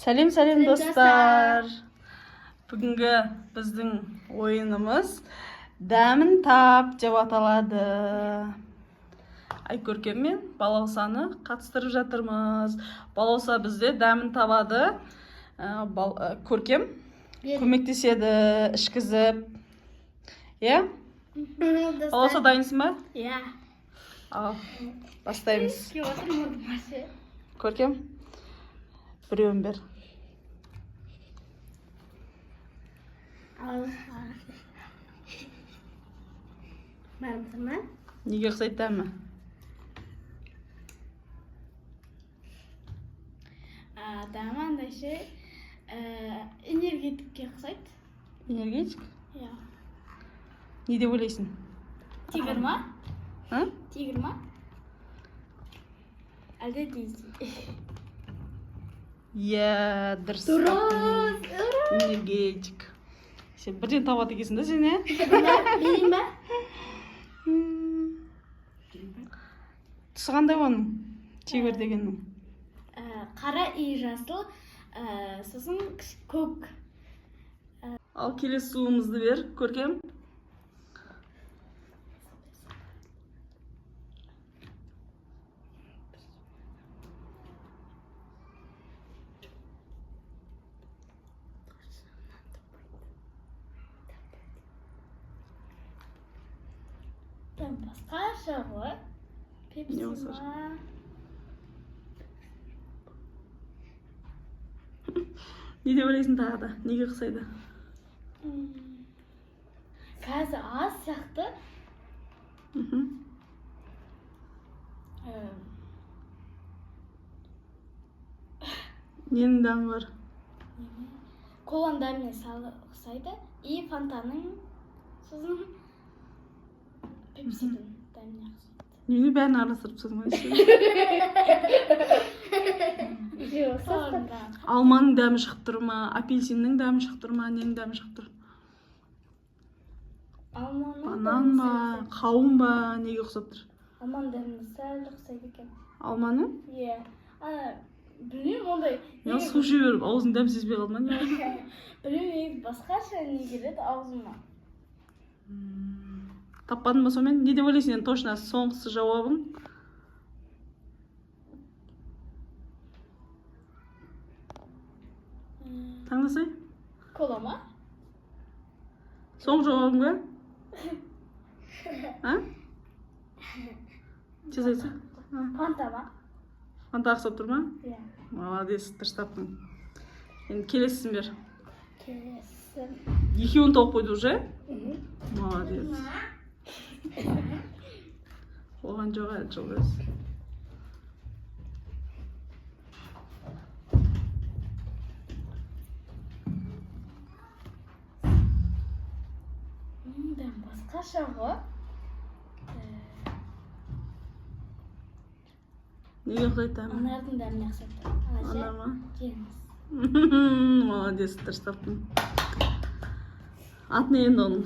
Сәлем, сәлем, Сәлем, достар. Бүгінгі біздің ойынымыз «Дәмін тап» деп аталады. Айкөркем мен Балаусаны қатыстырып жатырмыз. Балауса бізде дәмін табады. Көркем көмектеседі ішкізіп. Иә? Балауса, дайынсың ба? Иә. Ал, бастаймыз. Келіп отырмын вообще. Көркем, біреуін бер. Ал. Бармысың ба? Неге ұқсайды дәмі? Дәмі андай ше, энергетикке ұқсайды. Энергетик? Иә. Не деп ойлайсың? Тигр ма? А? Тигр ма? Әлде Дейзи? Иә, дұрыс таптың. Энергетик. Сен бірден табады екенсің да сен, иә? Берейін ба? Түсі қандай оның? Тигр дегеннің. Қара и жасыл, сосын көк. Ал, келесі суымызды бер, Көркем. Дәм басқаша ғой. Пепси Не басқаша? ма? Не деп ойлайсың тағы да? Неге ұқсайды? Қазір аз сияқты. Ненің дәмі бар? Коланың дәміне салы ұқсайды и фантаның, сосын пепсидің дәміне ұқсайды. Немене, бәрін араластырып тастадың ғой сен? Солардың дәмі. Алманың дәмі шығып тұр ма? Апельсиннің дәмі шығып тұр ма? Ненің дәмі шығып тұр? Алманың Банан дәміне ба? сәл ұқсайды. Қауын ба? Неге ұқсап тұр? Алманың дәміне сәл ұқсайды екен. Алманың? Иә. Ана, білмеймін, ондай. Я су іше беріп аузың дәм сезбей қалды ма, не болды? Білмеймін, негізі басқаша не келеді аузыма. Таппадың ба сонымен? Не деп ойлайсың енді, точно соңғысы жауабың? Таңдасай. Кола ма? Соңғы жауабың ба? А? Тез айтса. Фанта ма? Фанта ұқсап тұр ма? Иә. Молодец, дұрыс таптың. Енді келесісін бер. Келесі. Екеуін тауып қойды уже. Молодец. Оған жоқ әлі, жолдас. Дәм басқаша ғой. Неге ұқсайды дәмі? Анардың дәміне ұқсап тұр. Ана ше, Анар ма? жеміс. Молодец, дұрыс таптың. Аты не енді оның?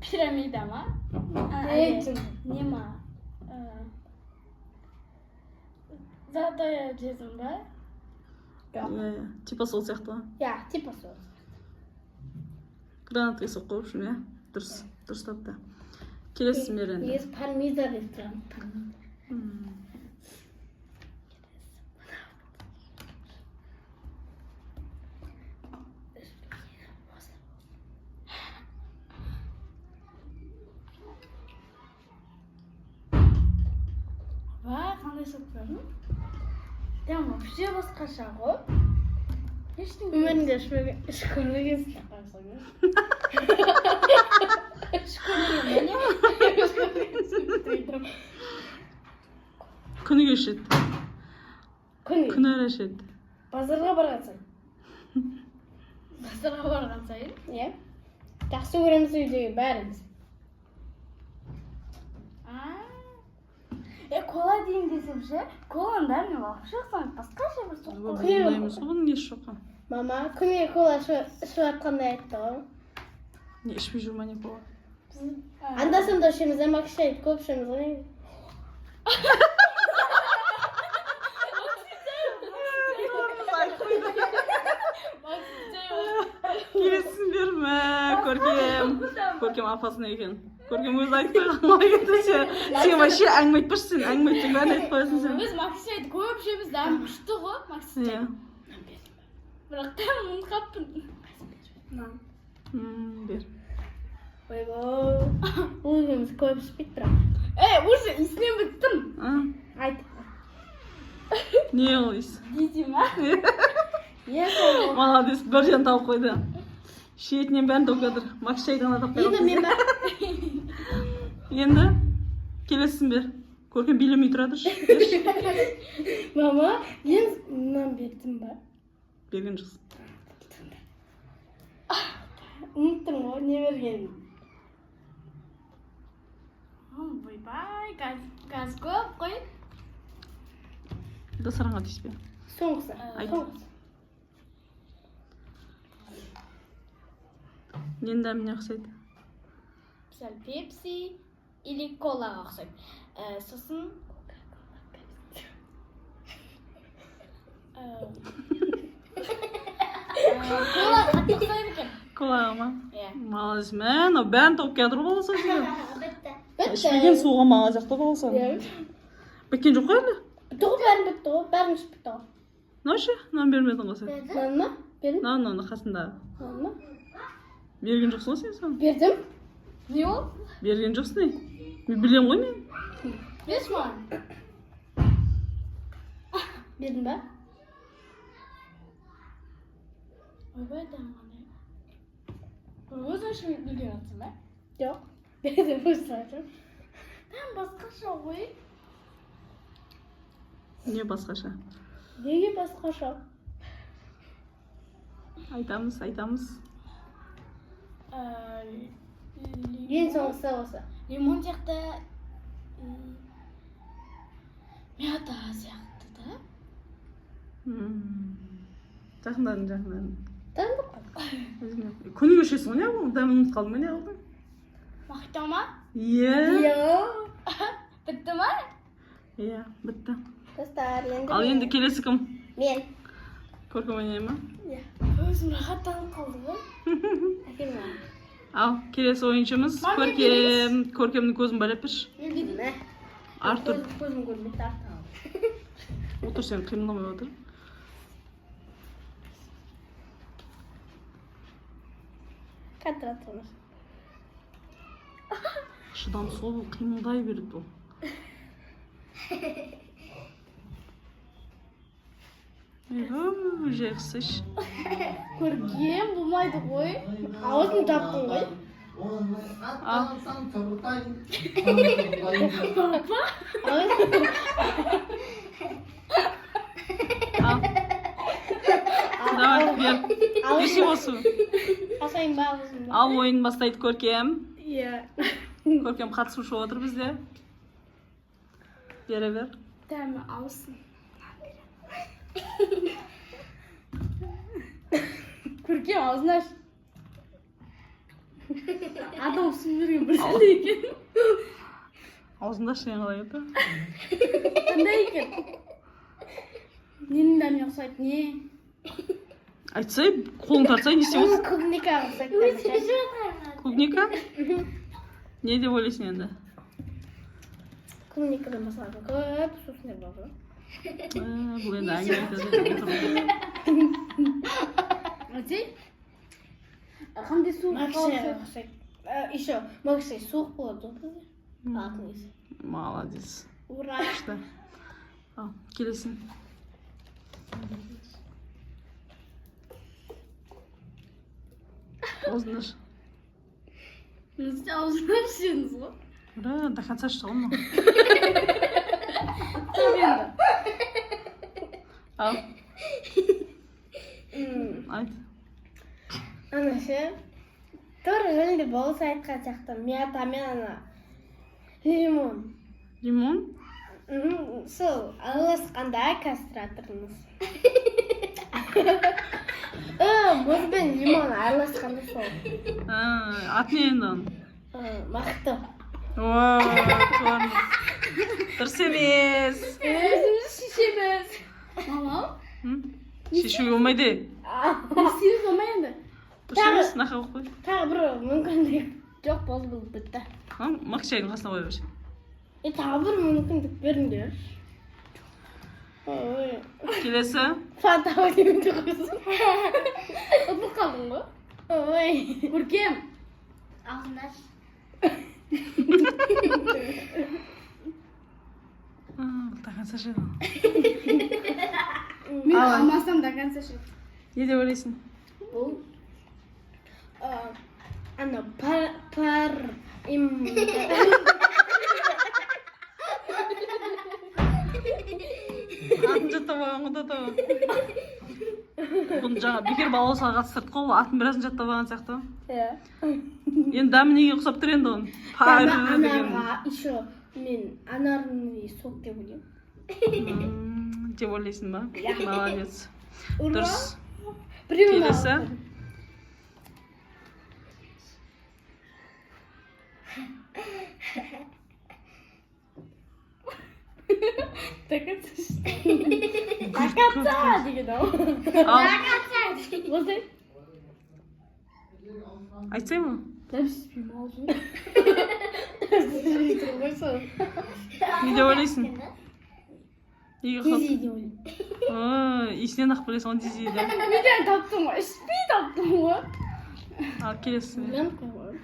Пирамида ма? Әлде не ма? Золотая жезл ба? Иә, типа сол сияқты ғой. Иә, типа сол. Гранат қисық қой, в общем, иә. Дұрыс, дұрыс тапты. Келесісін бер енді. Негізі пирамида деп тұрған. Пирамида. Ва, қандай сорт? Дәм вообще басқаша ғой. Ештеңе. Өмірінде ішіп көрмегенсің. Іш көрмеген не? Күніге ішеді. Күнге. Күнара ішеді. Базарға барған сайын. Базарға барған сайын. Иә. Жақсы көреміз үйдегі бәріміз. А. Е, кола дейін десем ше, коланың дәміне вообще ұқсамайды. Басқаша бір сорт кола. Күнге- Ондай емес қой, бұның несі жоқ қой. Мама күнге кола ішіп жатқандай айтты ғой. Не, ішпей жүр ма, не кола? Анда санда ішеміз, ама кішкене көп ішеміз ғой. Көркем апасына екен. Көркем өзі айтып қойған ғой енді ше. Сен вообще әңгіме айтпашы, сен әңгіме айтсаң, бәрін айтып қоясың сен. Біз макси шайды көп ішеміз, дәмі күшті ғой макси чай. Иә. Бірақ дәмін ұмытып қалыппын. Нан. Бер. Ойбой. Өзіміз көп ішпейді бірақ. Ей, уже иісінен біттім. А, Айт. не ол иіс? Дейді ма? Иә, сол. Молодец, бірден тауып қойды. Шетінен бәрін тауып жатыр. Макс шайды ғана таппай Енді қалыппыз. мен ба? Енді келесісін бер. Көркем билемей тұра тұршы. Берші. Мама, мен мынаны бердім ба? Берген жоқсың. Ұмыттым ғой, не бергенін. Ойбай, газ, газ көп қой. Дастарханға тиіспе. Соңғысы. Айт. Соңғысы. Ненің дәміне ұқсайды? Сәл пепси или колаға ұқсайды. Сосын кола қатты ұқсайды екен. Колаға ма? Иә. Молодец, мә, мынау бәрін тауып келатыр ғой баласы сен. Бітті. Ішпеген суға маған жақта баласы. Иә. Біткен жоқ қой әлі? Бітті ғой, бәрін бітті ғой, бәрін ішіп бітті ғой. Мынау ше, мынаны бермедің ғой сен. Мынаны ма? Бердім. Мынау, мынаны қасындағы. Мынаны ма? Берген жоқсың ғой сен соны. Бердім. Не ол? Берген жоқсың ей. Мен білемін ғой мен. Берші маған. Бердім ба? Ойбай, дәмі қандай. Өзің ішіп білген жатсың ба? Жоқ. Бердім, өзі айтып. Дәм басқаша ғой. Не басқаша? Неге басқаша? Айтамыз, айтамыз. Ең соңғысы осы. Лимон сияқты, мята сияқты да. Жақындадың, жақындадың. Дәмді қой. Өзіңе. Күніге ішесің ғой, не бұл? Дәмін ұмытып қалдың ба, не қылдың? Мақтау ма? Иә. Иә. Бітті ма? Иә, бітті. Достар, енді Ал енді келесі кім? мен. Көркем ойнай ма? Иә. Өзім рахаттанып қалдым ғой. Әкел маған. Ал келесі ойыншымыз Мам, мен Көркем. Көркемнің көзін байлап берші. Мә. Артур, Көзім көрмейді, артық. отыр сен, қимылдамай отыр. Қатыра тұрмыз. Шыдамсыз ғой бұл, қимылдай береді бұл. Ойбай, жақсы. Көркем болмайды ғой. Аузын жаптың ғой. Ал. Аузын. Ал. Давай, бер. Берші осы. Ашайын ба аузымды? Ал ойын бастайды Көркем. Иә. Көркем қатысушы отыр бізде. Бере бер. Дәмі аусын. Көркем, аузын аш. Адам су берген бір сәл екен. Аузында ештеңе қалай еді? Қандай екен? Ненің дәміне ұқсайды? Не? Айтсай, қолың тартсай, не істеп отырсың? Клубника ұқсайды. Клубника? Не деп ойлайсың енді? Клубникадан басқа көп сусындар бар ғой. Бұл енді әңгіме айтады. Айтсай. Қандай су? Макси ұқсайды. Еще макси суық болады ғой бізде. Алтын иісі. Молодец. Ура! Күшті. Ал, келесің. Аузыңды аш. Сіз аузын ашсеңіз ғой. Ура, до конца ішті ғой мынау. Енді. Ал, айт. Ана ше, тура және де болса айтқан сияқты мята мен ана лимон. Лимон? Мгм, сол араласқанда кастраторымыз. Мұз бен лимон араласқанда сол. А, аты не енді оның? Мықты. О, туармыз. Дұрыс емес. Өзіміз шешеміз. Мамам? М? Шешуге болмайды. Не істейміз, мама, енді? Дұрыс емес, нахал қой. Тағы бір мүмкіндік. Жоқ, болды, бұл бітті. А, Максимнің қасына қоя берші. Е, тағы бір мүмкіндік беріңдер. Ой. Келесі. Фанта деп қойсын. Ұмытып қалдың ғой. Ой. Көркем. Аузыңды аш. А, бұл до конца ішеді. Мен Ал. алмасам до конца ішемін. Не деп ойлайсың? Бұл ана пар пар им. Атын жаттап алған ғой да тағы. Бұны жаңа бекер балауызға қатыстырдық қой, атын біразын жаттап алған сияқты. Иә. Енді дәмі неге ұқсап тұр енді оның? Пар Дәмі деген. анарға еще мен анарный сок деп ойлаймын. Деп ойлайсың ба? Молодец. Ура. Дұрыс. Біреуін Келесі. алып. До конца ішемін. До конца деген ау. Ал, Осы. айтсай ма? Дәм сезбеймін аузым. Не деп ойлайсың? Неге ұқсап? Дизель деп ойлаймын. Ой, иісінен ақ білесің ғой дизельді. Неден таптың ғой? Ішпей таптың ғой. Ал, келесі. Ойланып қойған.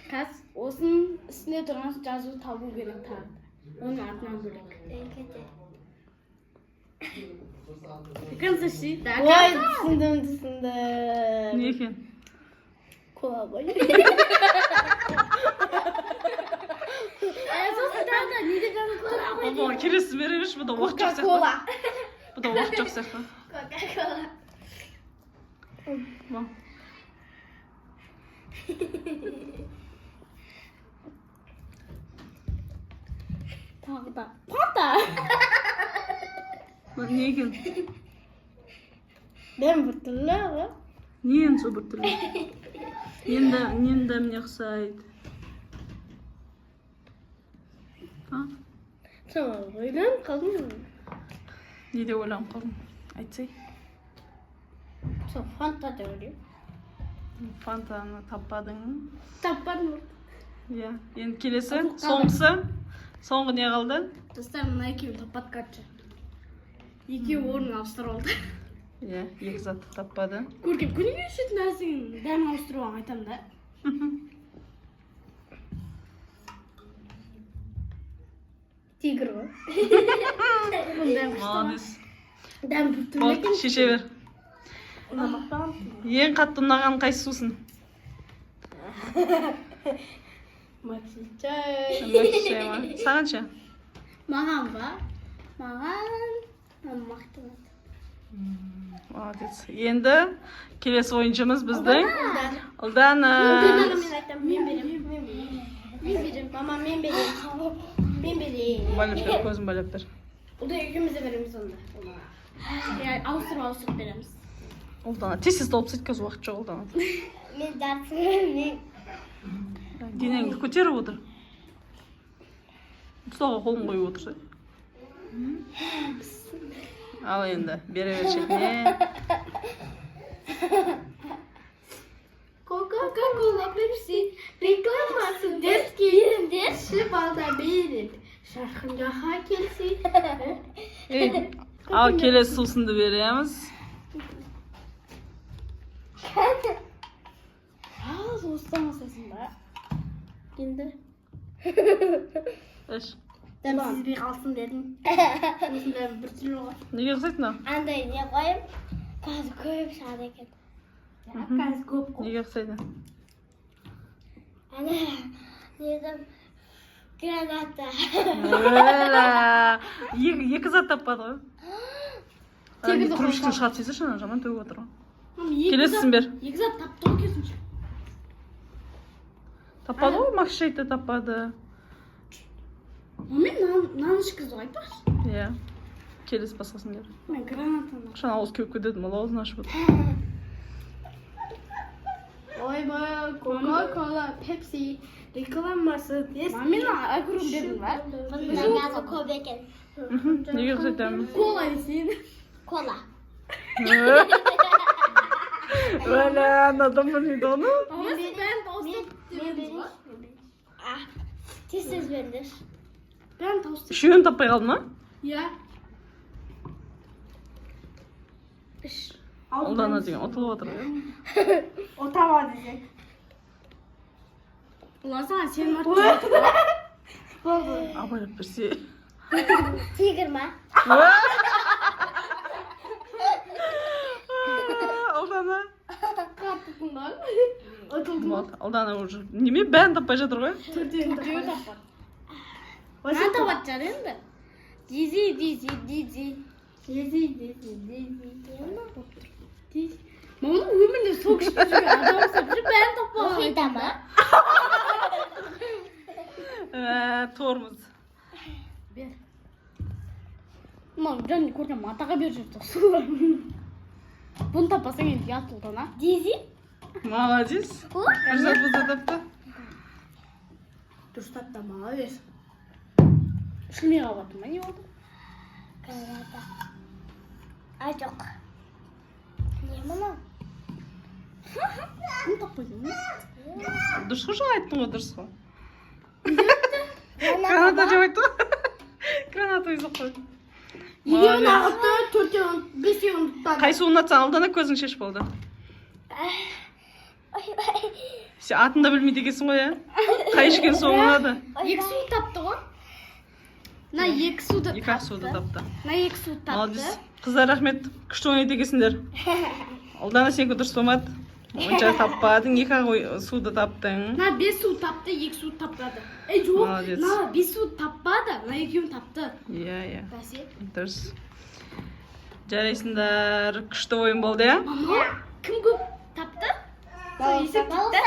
Қазір осының үстінде тұрған жазу табу керек тағы да. Оның атынан бөлек. До конца ішейін. До Ой, конца. түсіндім, түсіндім. Не екен? Кола ғой. Сосын тағы да не деп жазылып тұр? Ол келесі бере берші, бұда уақыт жоқ сияқты. Кока-кола. Бұда уақыт жоқ сияқты. Кока-кола. Бұл. Тағы да. Фанта. Бұл не екен? Дәм біртүрлі ғой. Не енді сол біртүрлі? Енді ненің дәміне ұқсайды? А? Сол ойланып қалдым. Не деп ойланып қалдың? Айтсай. Сол фанта деп ойлаймын. Фантаны таппадың. Таппадым. Иә. Енді келесі, соңғысы. Соңғы не қалды? Достар, мына екеуін таппады, короче. Екеуі орнын ауыстырып алды. Иә, екі затты таппады. Көркем күніге ішетін нәрсенің дәмін ауыстырып алған айтамын да. Тигр ғой. Бұның дәмі күшті ғой. Молодец. Дәм біртүрлі Болды, екен. шеше бер. Ұнамаған. Ең қатты ұнаған қайсы сусын? Макси чай. Макси чай ма? Саған ше? Маған ба? Маған мықты ұнады. Молодец. Енді келесі ойыншымыз біздің Ұлдана. Мен айтамын, мен беремін. Мен беремін. Мен беремін. Мама, мен беремін. Мен беремін. Байлап бер, көзін байлап бер. Ұлда екеуміз де береміз онда. Иә, ауыстырып ауыстырып береміз. Ұлдана, тез тез толып тастайды, қазір уақыт жоқ Ұлдана. Мен жартысын мен. Денеңді көтеріп отыр. Столға қолын қойып отырса. Ал енді бере бер шетіне. Кока-кола, Пепси, рекламасы детский беріңдерші балда береді. Жарқын жаққа келсе. Ей, ал келесі сусынды береміз. Аз осыдан бастайсың ба? Енді. Іш. Дәм сезбей қалсын дедім. Осының дәмі біртүрлі ғой. Неге ұқсайды мынау? Андай не қоямын? Қазір көп шығады екен. Қазір көп қой. Неге ұқсайды? Ана недім граната. Өлә. Екі зат таппады ғой. Сегізді Трубочканы қойып шығарып тастайсайшы, ана жаман төгіп отыр ғой. Мам, екі Келесісін бер. Екі зат тапты ғой керісінше. Таппады ғой, Макс шайды таппады. Мен нан ішкізді ғой айтпақшы. Иә. Келесі басқасын бер. Мен гранатаны. Қашан ауыз кеуіп кетеді, мал аузын ашып отыр. Ойбай, Кока-кола, Пепси рекламасы Мам, мен огурым бердім ба? Бұның газы көп екен. Неге ұқсайды дәмі? Кола десең. Кола. Өлә, ана дым білмейді оны. Мама, сіз бәрін тауыстырып Мен дедіңіз ба? Тез, тез беріңдерші. Бәрін тауыстырып. Үшеуін таппай қалды ма? Иә. Үш. Ұлдана деген ұтылып отыр ғой. Отама десең. Ұлан, саған сенім артып. Болды. Абайлап берсе. Тигр ма? Ұлдана. Қатты lan. Ұтылдым. Болды, Ұлдана уже неме, бәрін таппай жатыр ғой. Төртеуін таппады. Мына табатын шығар енді. Дизи, дизи, дизи. Дизи, дизи, дизи. Дизи. Маманың өмірінде сол кішкене жүрген адам ұқсап жүр, бәрін таппаған. Мұхита ма? Тормоз. Бер. Мам, жан көрген матаға беріп жүрді солар. Бұны таппасаң, енді ұят, Ұлдана. Дизи? Молодец. Бір зат болса тапты. Дұрыстап та, молодец. Ішілмей қалып жатыр ма, не болды? Граната. А, жоқ. Не мынау? Бұны таппайсың ба? Дұрыс қой, жаңа айттың ғой, дұрыс қой. Граната деп айтты ғой. Граната өзі қой. Екеуін Молодец. ағытты, төртеуін, бесеуін тұтады. Қай суын ұнатсаң, Ұлдана, көзің шеш, болды. Сен атын да білмейді екенсің ғой, иә? Қай ішкен суың ұнады? Екі су тапты ғой. Мына екі суды Екі ақ суды тапты. Мына екі суды тапты. Молодец. Қыздар, рахмет. Күшті ойнайды екенсіңдер. Ұлдана, сенікі дұрыс болмады. Онша таппадың, екі ақ суды таптың. Мына бес су тапты, екі су таппады. Ей, жоқ, Молодец. мына бес су таппады, мына екеуін тапты. Иә. Бәсе. Дұрыс. Жарайсыңдар. Күшті ойын болды, иә? Мама, кім көп тапты? Сол есеп кетті.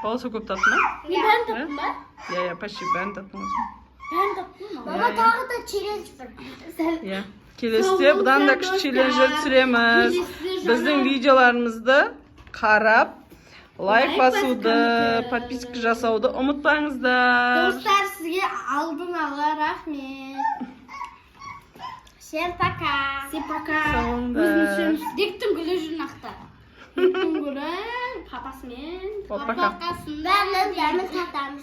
Балауса көп тапты ма? Мен бәрін таптым ба? Иә, почти бәрін таптың өзің. Бәрін таптым, мама. Мама, тағы да челлендж бір. Сәл. Иә. Келесіде бұдан да күшті челлендждер түсіреміз. Келесіде жаңа- Біздің видеоларымызды қарап, лайк Лайк басуды, басып, подписка жасауды ұмытпаңыздар. Достар, сізге алдын ала рахмет. Всем пока. Всем пока. Сау болыңдар. Өзіміз түсеміз. Диктің гүлі журнақта. Диктің гүлі папасымен. Пока. Бәрін бәрін татамыз.